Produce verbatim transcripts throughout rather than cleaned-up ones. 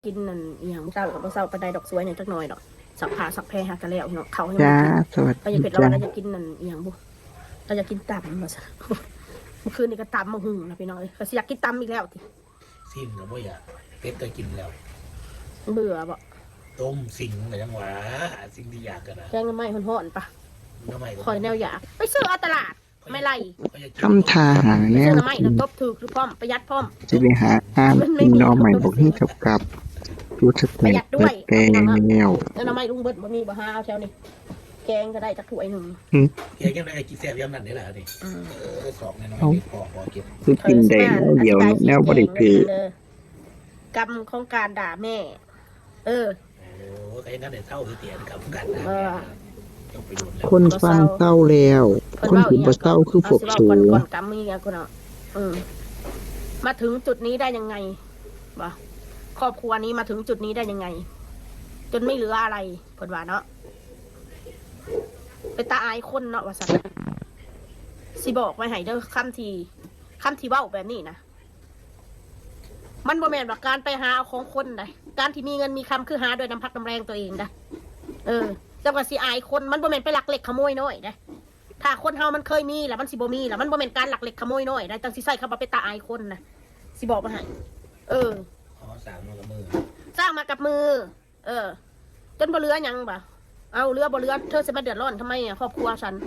กินนั่นอีหยังบ่เซาก็บ่เซาปานใดดอก สวยหยังจักหน่อยดอก ซักผ้าซักแพรหาก็แล้วเนาะ ข้าวยังบ่ จ้า ได้กิน สวัส ก็อยาก ดี เฮ็ดแล้ว จ้า ว่าอยากกินนั่นอีหยังบ่ ก็อยากกินตำว่าซั่น เมื่อคืนนี้ก็ตำบักหุ่งนะพี่น้องเอ้ย ก็สิอยากกินตำอีกแล้วติ สิ้นก็บ่อยาก เป็ดก็กินแล้ว เบื่อบ่ ต้มสิ่งก็ยังว่าสิ่งที่อยากกันนะ แกงหน่อไม้ฮ้อนๆปะ หน่อไม้ ข่อยแนวอยาก ไปซื้อเอาตลาด ไม่ไร เขาอยากกิน ทำทาหา ไป แน ซื้อ ว หน่อไม้แล้วตบถืกหรือพร้อมประหยัดพร้อม จะไปหาอ่าน มันไม่ กิน มี หน่อใหม่ เขา บอก ซื้อ ให้กับกับดูสแต ประห ก ยัดด้วย แตกแล้ว แล้วหน่อไม้ลุงเบิดบ่มีบ่หาเอาแถวนี้ แกงก็ได้จักถ้วยหนึ่ง แกงยังได้กินแซ่บยามนั้นได้ล่ะนี่ อืม เออสองแน่นอน เอา นี่พอพอกิน คือกินได้น้อยเดียวแนวบ่ได้คือ กรรมของการด่าแม่ เออ โอ้ใครนั่นได้เท่าคือเตียนกับกัน เออ จบไปโดนแล้ว คนฟังเศร้าแล้ว คนที่บ่เศร้าคือพวก เอา สู สิเว้าก่อนก่อนกรรมมีอย่างกูเนาะ อืม มาถึงจุดนี้ได้ยังไงบ่ ครอบครัวนี้มาถึงจุดนี้ได้ยังไง จนไม่เหลืออะไรเพิ่นว่าเนาะ เป็นตาอายคนเนาะว่าซั่น สิบอกไว้ให้เด้อ คำที่ คำที่เว้าแบบนี้นะ มันบ่แม่นว่าการไปหาเอาของคนใด การที่มีเงินมีคำคือหาด้วยน้ำพักน้ำแรงตัวเองนะ เออ เจ้าก็สิอายคน มันบ่แม่นไปลักเล็กขโมยน้อยนะ ถ้าคนเฮามันเคยมีแล้วมันสิบ่มีแล้ว มันบ่แม่นการลักเล็กขโมยน้อยนะ จังสิใช้คำว่าเป็นตาอายคนนะ สิบอกมาให้ เออ ขอสามมือกับมือ สร้างมากับมือ เออ จนบ่เหลือหยังบ่ เอาเหลือบ่เหลือ เธอสิมาเดือดร้อนทำไมอ่ะ ครอบครัวฉัน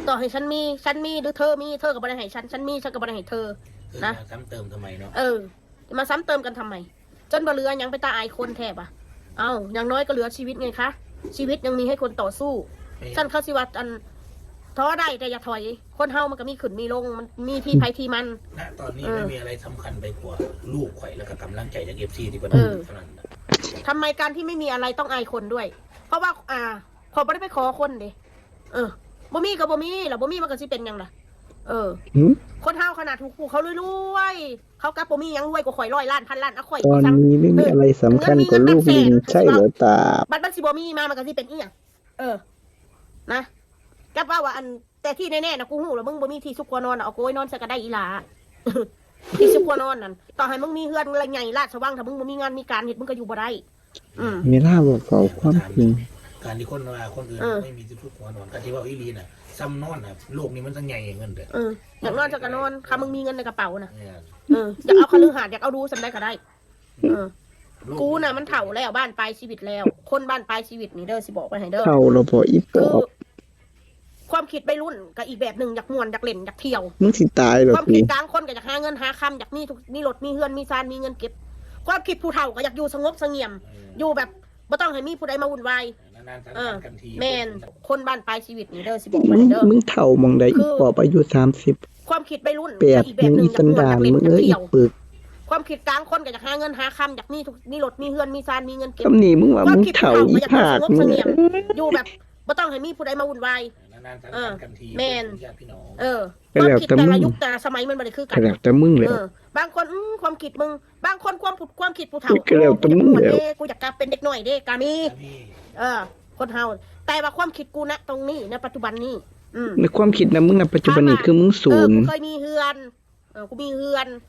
ต่อให้ฉันมี ฉันมีหรือเธอมี เธอก็บ่ได้ให้ฉัน ฉันมี ฉันก็บ่ได้ให้เธอ คือ นะ มาซ้ำเติมทำไมเนาะ เออ จะมาซ้ำเติมกันทำไม จนบ่เหลือหยังไปตาอายคนแท้บ่ะ เอา อย่างน้อยก็เหลือชีวิตไงคะ ชีวิตยังมีให้คนต่อสู้ ไม่ ฉันเขาสิว่าอัน ท้อได้แต่อย่าถอย คนเฮามันก็มีขึ้นมีลง มันมีที่ไผที่มัน ณตอนนี้ เออ ไม่มีอะไรสำคัญไปกว่าลูกข่อยแล้วก็กำลังใจจากเอฟซีที่เป็น เออ เท่านั้นนะ ทำไมการที่ไม่มีอะไรต้องอายคนด้วย เพราะว่า อ่า ขอบ่ได้ไปขอคนเด้ เออ บ่มีก็บ่มีล่ะ บ่มีมันก็สิเป็นหยังล่ะ เออ หืม คนเฮาขนาดถูกผู้เขารวยๆ เขากลับบ่มีหยังรวยกว่าข่อยร้อยล้านพันล้าน เอาข่อย ตอนนี้ไม่มีอะไรสำคัญกว่าลูกลิงใช่เหรอตา บัดมันสิบ่มีมามันก็สิเป็นอีหยัง เออ นะ กับว่าว่าอัน แต่ที่แน่ๆนะกูฮู้แล้วมึงบ่มีที่ซุกหัวนอนน่ะ เอาโกยนอนใส่ก็ได้อีหล่า ที่ซุกหัวนอนนั่น ต่อให้มึงมีเฮือนใหญ่ราชวัง ถ้ามึงบ่มีงานมีการเฮ็ดมึงก็อยู่บ่ได้ อืม เวลาบอกเขาความจริง การที่คนว่าคนอื่น เออ ไม่มีที่ทุกข์หัวนอนการที่ว่าอีหลีน่ะซ้ำนอนน่ะโลกนี้มันจะใหญ่เงินเด้อ เออ อยากนอนใส่ก็นอน ถ้ามึงมีเงินในกระเป๋านะ เนี่ย เออ อยากเอาคฤหาสน์ อยากเอาดูสำใดก็ได้ เออ โล กูน่ะมันเฒ่าแล้ว บ้านปลายชีวิตแล้ว คนบ้านปลายชีวิตนี่เด้อ สิบอกไว้ให้เด้อ เฒ่าแล้วบ่อีป คือ อบ ความคิดวัยรุ่นก็อีกแบบหนึ่ง อยากม่วน อยากเล่น อยากเที่ยว มึงสิตายเหรอ ความ สิ คิดกลางคนก็อยากหาเงินหาคำ อยากมีทุก มีรถ มีเฮือน มีซาน มีเงินเก็บ ความคิดผู้เฒ่าก็อยากอยู่สงบเสงี่ยม อยู่แบบบ่ต้องให้มีผู้ใดมาวุ่นวาย นานๆสัง เอ สร อ รค์กันที แม่น คนบ้านปลายชีวิตนี่เด้อ สิบอก มึ ไว้ ง ให้เด้อ มึงเฒ่าหม่องใด คือ อีปอบอายุสามสิบ ความคิดวัยรุ่น แปด ก็อีกแบบหนึ่ง มึงอีสันดาน อยากม่วน มึงเอ้ย อยากเล่น อีปึก ความคิดกลางคนก็อยากหาเงินหาคำ อยากมีทุก มีรถ มีเฮือน มีซาน มีเงินเก็บ คำนี้มึงว่า ความ มึง คิด เฒ่า ผู้ อี เฒ่าก็อยากอยู่ ภาค สงบ มึ เส ง งี่ยม เอ้ย อยู่แบบบ่ต้องให้มีผู้ใดมาวุ่นวาย นานๆสัง เอ สร อ รค์กันที แม่น ญาติพี่น้อง เออ ก็ ความ แล้ว คิด แต่ แต่ มึ ละ ง ยุคแต่ละสมัยมันบ่ได้คือกั ก็ น แล้วแต่มึงเลย เออ บางคน อืม ความคิดมึง บางคนความผู้ ความคิดผู้เฒ่า ก็แล้วแต่มึง โอ้ย แล้ว กูอยากกลับเป็นเด็กน้อยเด้ กามี เออ คนเฮา แต่ว่าความคิดกูนะตรงนี้นะ ปัจจุบันนี้ อืม ในความคิดนะมึงนะปัจจุบันนี้คือมึงศูนย์ เออ กูเคยมีเฮือน เออ กูมีเฮือน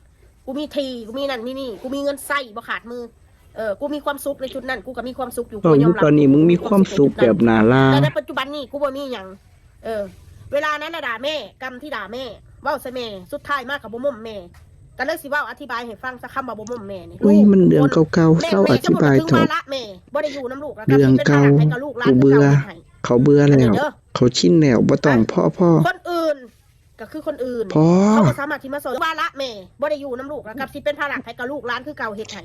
กูมีที่ กูมีนั่นมีนี่ กูมีเงินใช้บ่ขาดมือ เออ กูมีความสุขในจุดนั้น กูก็มีความสุขอยู่ ตอน กูยอมรับ ตอนนี้มึงมีความสุขแบบหนาลา แต่ในปัจจุบันนี้กูบ่มีหยัง เออ เวลานั้นน่ะด่าแม่ กรรมที่ด่าแม่ เว้าใส่แม่ สุดท้ายมาก็บ่ม่มแม่ ก็เลยสิเว้าอธิบายให้ฟังสักคำว่าบ่ม่มแม่นี่ อุ้ย ลูก มันเรื่องเก่าๆ แม่ เศร้า แม่ อธิบาย เจ้าก็ เถาะ บ่ได้ถือภาระแม่ บ่ได้อยู่นำลูกแล้ว เรื่องเก่า ก็เป็นภาระให้กับลูกหลาน กูเบื่อ คือเก่าให้ เขาเบื่อแล้ว อันนี้เด้อ เขาชินแล้วบ่ต้องพ่อพ่อ คนอื่นก็คือคนอื่น พ่อ เขาก็สามารถที่มาสอนภาระแม่ บ่ได้อยู่นำลูกแล้วก็สิเป็นภาระให้กับลูกหลานคือเก่าเฮ็ดให้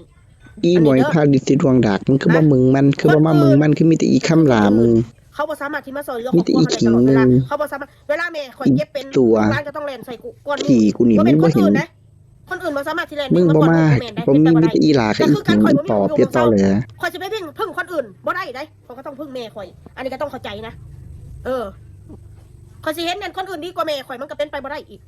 อีหมอยภาคดิสิดวงดากมันคือบ่มึงมันคือบ่มามึงมันคือมีแต่อีคำหลามึง เขาบ่สามารถที่มาซอยเหลือ มีแต่อีขิงมึง เขาบ่สามารถ เวลาแม่ข่อยเจ็บเป็น ตัว ร้านก็ต้องแล่นใส่กูก่อน ขี่กูนี่ บ่แม่น มึง ค บ่ น เห็น อื่นนะ คนอื่นบ่สามารถที่แล่น มึงบ่มา แม่นได้ บ่มี เป็นไป มีแต่อีหลา ก็คือการข่อยบ่มี ตอบเปียตอแหล ข่อยสิไปพึ่งพึ่งคนอื่นบ่ได้ได้ข่อยก็ต้องพึ่งแม่ข่อย อันนี้ก็ต้องเข้าใจนะ เออข่อยสิเห็นนั่นคนอื่นดีกว่าแม่ข่อยมันก็เป็นไปบ่ได้อีก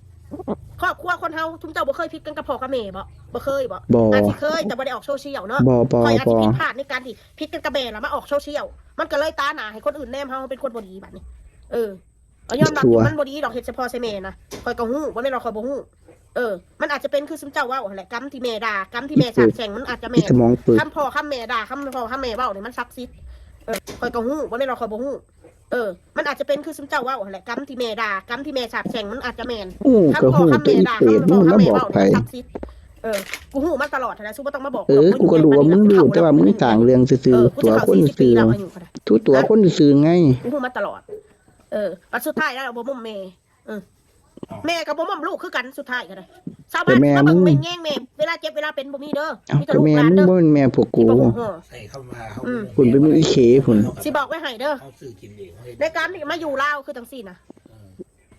ครอบครัวคนเฮาทุกเจ้าบ่เคยผิดกันกับพ่อกับแม่บ่บ่เคยบ่ บ่ อาจสิเคยแต่บ่ได้ออกโซเชียลเนาะ บ่บ่ ข่อยอาจสิ บ่ ผิดพลาดในการที่ผิดกันกับแม่แล้วมาออกโซเชียล มันก็เลยตาหนาให้คนอื่นแนมเฮาเป็นคนบ่ดีบัดนี้ เออเอายอมรับ ชั่ว มันบ่ดีดอกเฮ็ดเฉพาะใส่แม่นะข่อยก็ฮู้บ่แม่นว่าข่อยบ่ฮู้ เออ มันอาจจะเป็นคือซุมเจ้าเว้าหั่นแหละ กรรมที่แม่ด่า กรรมที่แม่สาปแช่ง มันอาจจะแม่น สมองเปิด คำพ่อคำแม่ด่า คำพ่อคำแม่เว้านี่มันศักดิ์สิทธิ์ เออ ข้อยก็ฮู้ บ่แม่นว่าข้อยบ่ฮู้ เออ มันอาจจะเป็นคือซุมเจ้าเว้าหั่นแหละ กรรมที่แม่ด่า กรรมที่แม่สาปแช่ง มันอาจจะแม่น โอ้ คำพ่อคำแม่ด่า คำพ่อคำแม่เว้านี่มันศักดิ์สิทธิ์ เออ กูฮู้มาตลอดหั่นแหละ ซูบ่ต้องมาบอก เออ กูก็รู้ว่ามึงรู้ แต่ว่ามึงสร้างเรื่องซื่อๆ เออ กูสิเข้า ตัวคนซื่อๆ สี่สิบปีแล้ว อายุเท่าใด ทุกตัวคนซื่อๆ ไง กูฮู้มาตลอด เออ บัดสุดท้ายแล้วบ่มุมแม่ เออ แม่ก็บ่มุมลูกคือกัน สุดท้ายก็ได้ ชาวบ้าน แต่แม่ มาเบิ่ง มึง แม่แย่งแม่ เวลาเจ็บเวลาเป็นบ่มีเด้อ เอ้า มีแต่ ก็ ลูก แม่ หลาน มึง เด้อ บ่แม่นแม่พวกกู ที่บ่ฮู้ ใส่เข้ามา อืม คุณเป็นอีเขพุ้น สิบอกไว้ให้เด้อ เขาซื้อกินเอง ในการที่มาอยู่ลาวคือจังซี่นะ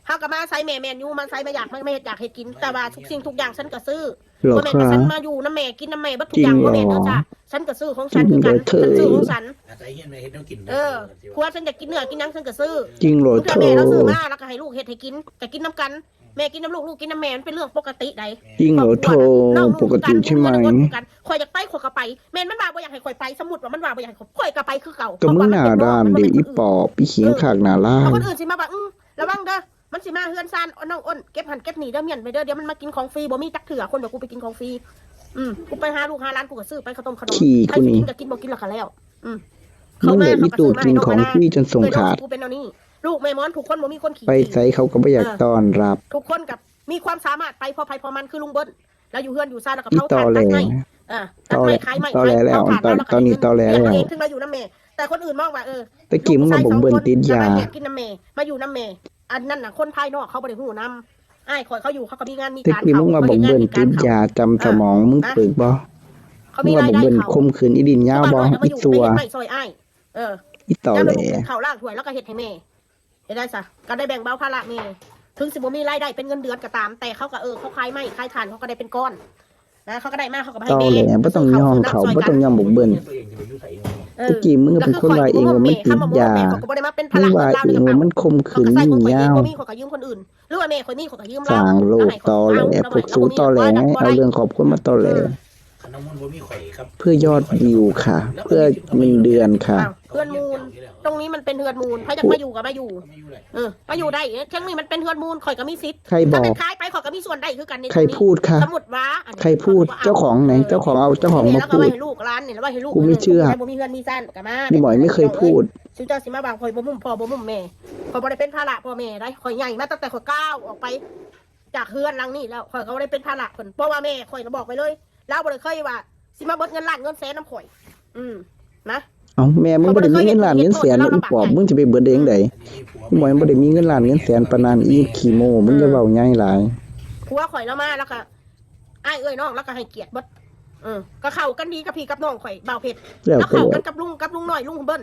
เฮาก็มาใส่แม่แม่นอยู่ มาใส่มาอยาก มา มาเฮ็ดอยากเฮ็ดกิน แต่ว่าทุกสิ่งทุกอย่างฉันก็ซื้อ หรอ บ่แม่นว่า คะ ฉันมาอยู่นำแม่ กินนำแม่ เบิดทุกอย่าง จริงหรอ บ่แม่นเด้อจ้า ฉันก็ซื้อของฉันคือกัน จริงเหรอเธอ ฉันซื้อของฉัน อาศัยเฮียนแม่เฮ็ดแนวกิน เออ ผัวฉันอยากกินเนื้อกินหยังฉันก็ซื้อ จริงเหรอ ทุกเทื่อแม่เรา เธอ ซื้อมา แล้วก็ให้ลูกเฮ็ดให้กิน จะกินนำกัน แม่กินนำลูก ลูกกินนำแม่ มันเป็นเรื่องปกติใด จริงเหรอ ครอบครัว เธอ น่ะ น้อง ปกติใช่ไหม ลูกคือกัน ข้อยอยากไป ข้อยก็ไป แม่นมันว่าบ่อยากให้ข้อยไป สมมุติว่ามันว่าบ่อยากให้ข้อย ข้อยก็ไปคือเก่า ก็มึงหน้าด้านเด้ อีปอบ อีเขียงขากหน้าลาย เพราะคนอื่นสิมาว่า อืม ระวังเด้อ มันสิมาเฮือนซาน น้องอ้น เก็บหั่นเก็บนี่เด้อ เมียนไปเด้อ เดี๋ยวมันมากินของฟรี บ่มีจักเทื่อ คนแบบกูไปกินของฟรี อืม กูไปหาลูกหาหลาน กูก็ซื้อไปข้าวต้มขนม ขี้ ถ้าสิ กูนี่ กินก็กิน บ่กินแล้วก็แล้ว อืม มึงเลย เข้ามา อีตูด เขาก็ซื้อมาให้ กินของฟรีจนส่งขาด เอ้ย น้อง กูเป็นแนวนี้ ลูกแม่มอนทุกคนบ่มีคนขี้ ไปไสเขาก็บ่อยาก เออ ต้อนรับ ทุกคนกับมีความสามารถไปพอไผพอมันคือลุงเบิ้ล แล้วอยู่เฮือนอยู่ซานแล้วก็ อี เผาถ่าน ตอแหล ตัดไม้ เออ ตัดไม้ ตอแหล ขายไม้ ตอแหลแล้ว ขายถ่าน ตอน แล้วก็ ตอนนี้ ได้เงิน ตอแหล เลี้ยง แล้ว เอาเอง ถึงเราอยู่นำแม่ แต่คนอื่นมองว่า เออ ตะกี้มึงว่าบักเบิ้ลติดยา ลูกชายสองคน จะมาแยกกินนำแม่ มาอยู่นำแม่ อันนั้นน่ะ คนภายนอกเขาบ่ได้ฮู้นำ อ้ายข่อยเขาอยู่ เขาก็มีงานมีการ ตะกี้มึงว่าบักเบิ้ลติดยา เขา จำสมองมึง อ่ะ ปึกบ่ เขามีรายได้ มึงว่าบักเบิ้ล เขา ข่มขืนอีดินยาวบ่ ผู้บ้านน้อยก็มาอยู่ อีตัว ไปเฮ็ดไม้ซอยอ้าย เออ อีตอแหล แล้วลูกกินข้าวล้างถ้วยแล้วก็เฮ็ดให้แม่ เฮ็ดได้ซะ ก็ได้แบ่งเบาภาระแม่ ถึงสิบ่มีรายได้เป็นเงินเดือนก็ตาม แต่เขาก็ เออ เขาขายไม้ขายถ่าน เขาก็ได้เป็นก้อน นะ เขาก็ได้มา เขาก็มาให้แม่ ตอแหล บ่ต้องยอมเขา บ่ต้องยอมบักเบิ้ล เออ ตะกี้มึงก็เป็นคนว่าเองว่ามันติดยา ก็คือข่อยบ่แม่ คำว่าบ่แม่ ข่อยก็บ่ได้มาเป็นภาระ มึงว่าเองว่ามันข่มขืน ข่อยก็ใช้ของข่อยเอง อีหยัง บ่มีข่อยก็ยืมคนอื่น หรือว่าแม่ข่อยมีข่อยก็ยืมลาว สร้างโลกตอแหล เอา พวกสูตอแหล เอา เอาเรื่องครอบครัวมาตอแหล เออ เพื่อยอดวิวค่ะ เพื่อเงินเดือนค่ะ อ้าว เฮือนมูล ตรงนี้มันเป็นเฮือนมูล ใครอยากมาอยู่ก็มาอยู่ เออ มาอยู่ได้ เทิงนี้มันเป็นเฮือนมูล ข่อยก็มีสิทธิ์ ใครบอก ถ้าเป็นขายไปข่อยก็มีส่วนได้คือกันในตรงนี้ ใครพูดคะ สมมุติว่า อันนี้ ใครพูด ข่อยก็บ่เอา เจ้าของไหน เออ เจ้าของเอา เจ้าของมาพูด นี่แหละก็ไว้ให้ลูกหลานนี่แหละ ไว้ให้ลูก กูไม่เชื่อ ผู้ใดบ่มีเฮือนมีซานก็มา นี่หมอยไม่เคยพูด ซุเจ้าสิมาว่าข่อยบ่มุมพ่อบ่มุมแม่ ข่อยบ่ได้เป็นภาระพ่อแม่ได้ ข่อยใหญ่มาตั้งแต่ข่อยก้าวออกไป จากเฮือนหลังนี้แล้ว ข่อยก็บ่ได้เป็นภาระเพิ่น เพราะว่าแม่ข่อยน่ะบอกไว้เลย ลาวบ่ได้เคยว่าสิมาเบิดเงินล้านเงินแสนนำข่อย อืม นะ เอ้า แม่มึงบ่ได้มีเงินล้านเงินแสน อีปอบ มึงสิไปเบิดได้จั่งใด อีหมอยมันบ่ได้มีเงินล้านเงินแสนปานนั้น อีขี้โม้ มึงอย่าเว้าใหญ่หลาย ผัวข่อยลาวมาแล้วก็ อ้ายเอื้อยน้อง แล้วก็ให้เกียรติเบิด เออ ก็เข้ากันดีกับพี่กับน้องข่อย บ่าวเพชร แล้ว แล้วเข้ากันกับลุง กับลุงน้อย ลุงเบิ้ล